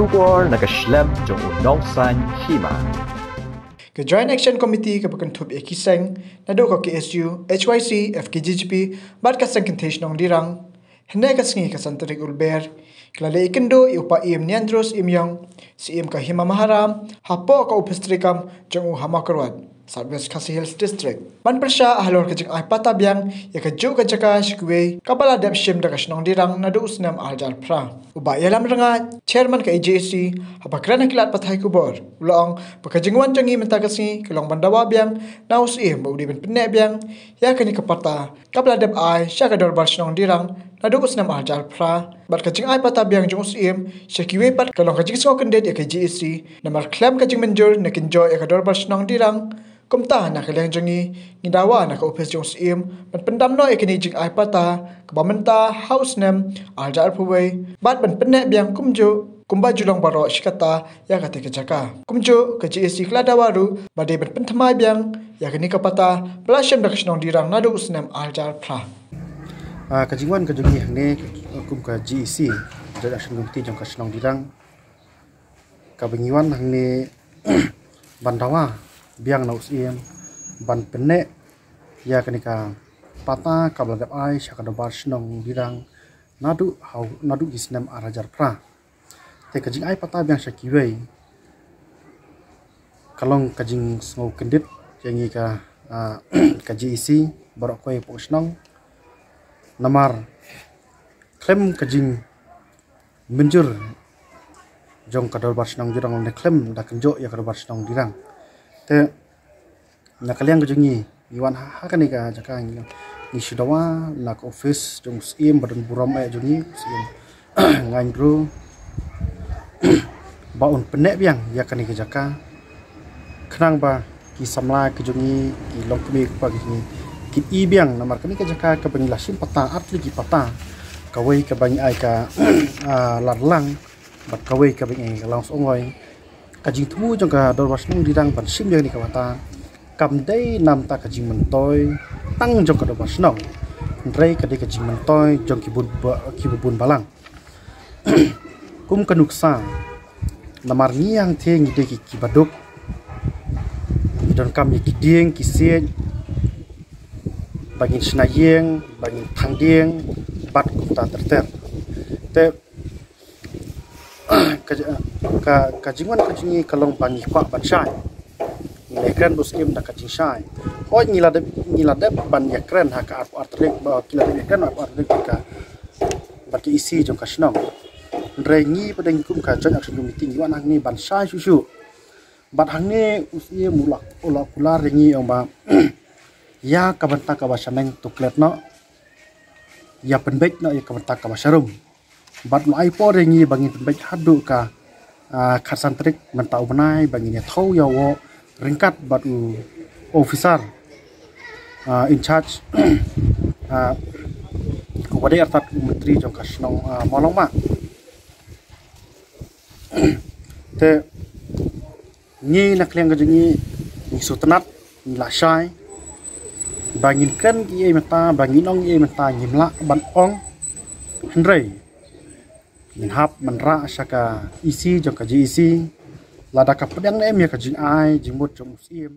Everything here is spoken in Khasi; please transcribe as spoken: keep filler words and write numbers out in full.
Khubor na ka shlem jong u nongsan hima. Ka Joint Action Committee kaba kynthup ïa ki seng naduh ka K S U, H Y C, F K J G P bad ka seng kynthei shnong Dirang, hynne ka sngi ka san tarik u Lber, ki la leit ïakynduh ïa u Bah Im Niandros Im Ïong, Syiem ka Hima Maharam, hapoh ka ophis treikam jong u ha Mawkyrwat, South West Khasi Hills District, ban pyrshah halor ka jingai patta biang ïa kajuh ka jaka sha kiwei kaba la dep shim da ka shnong Dirang naduh u snem ar hajar phra. U Bah Ïalam Rngait, Chairman ka A J A C, haba kren ha ki lad pathai khubor, u la ong ba ka jingwan jong ngi mynta ka sngi ka long ban dawa biang na u Syiem ba u dei ban pynneh biang ïa kane ka patta kaba la dep ai sha ka Dorbar Shnong Dirang naduh u snem ar hajar phra. Bad ka jingai patta biang jong u Syiem sha kiwei pat ka long ka jingsngewkyndit ïa ka J A C, namar khlem ka jingmynjur ne kynjoh ïa ka Dorbar Shnong Dirang, kumta na ka liang jong ngi, ngi dawa na ka ophis jong u Syiem ban pyndam noh ïa kane ka jingai patta kaba mynta ha u snem ar hajar arphew wei, bad ban pynneh biang kumjuh kumba ju long baroh shi katta ïa katei ka jaka. Kumjuh ka J A C ka la dawa ruh ba dei ban pynthymmai biang ïa kane ka patta ba la shim da ka shnong Dirang naduh u snem ar hajar phra. Ah, ka jingwan ka jong ngi hangne kum ka J A C, Joint Action Committee jong ka shnong Dirang, kaba ngi wan hangne ban dawa biang na u Syiem ban pynneh ïa kane ka patta kaba la dep ai sha ka Dorbar Shnong Dirang naduh ha u, naduh ki snem ar hajar phra. Te ka jingai patta biang sha kiwei ka long ka jingsngewkyndit ïa ngi ka, ah, ka J A C baroh kawei hapoh shnong. Namar khlem ka jingmynjur jong ka Dorbar Shnong Dirang ne khlem da kynjoh ïa ka Dorbar Shnong Dirang. Te na ka liang ka jong ngi, ngi wan ha, ha kane ka jaka ngi, ngi shu dawa na ka ophis jong u Syiem ba don burom eh jong ngi, u Syiem Ngaiñbru, ba un pynneh biang ïa kane ka jaka, khnang ba ki samla ki jong ngi, ki longkmie kpa ki jong ngi kin i biang, namar kane ka jaka kaba ngi la shim patta, ar tylli ki patta, kawei kaba ngi ai ka, ah, Ladlang, bad kawei kaba ngi ai ka Langsongoi. Ka jingthmu jong ka Dorbar Shnong Dirang ban shim ïa kane ka patta kam dei namar ka jingmyntoi tang jong ka Dorbar Shnong, hynrei ka dei ka jingmyntoi jong ki bun ba, ki bun balang. Kum ka nuksa, namar ngi hangtei ngi dei ki, kiba duk, ngi donkam ïa ki dieng ki siej ba ngin shna ïing, ba ngin thang dieng, bad kumta ter ter. Te ka, ka, ka jingwan ka jong ngi ka long ba ngi kwah ban shai. Ngi la kren bad u Syiem da ka jingshai. Hooid ngi la dep, ngi la dep ban ïakren ha ka arphew ar tarik, ba ki la dep ïakren arphew ar tarik bad ka, bad ka E C jong ka shnong. Hynrei ngi pat ngi kum ka Joint Action Committee ngi wan hangne ban shai shuh shuh. Bad hangne u Syiem u la, u la kular ïa ngi ong ba ïa ka bynta kaba shaneng to klet noh, ïa pynbeit noh ïa ka bynta kaba sharum. Bad u la ai por ïa ngi ba ngin pynbeit haduh ka, ah, khatsan tarik mynta u bnai ba ngin ïa thew ïa u ryngkat bad u officer, ah, in charge, ah, uba dei artat u myntri jong ka shnong, ah, Mawlangma. Te ngi na ka liang ka jong ngi, ngi sngewtynnat, ngi la shai ba ngin kren kiei mynta, ba ngin ong kiei mynta ngim lah ban ong. Hynrei ngin hap ban rah sha ka E C jong ka J A C, lada ka pdiang ne em ïa ka jingai jingmut jong u Syiem.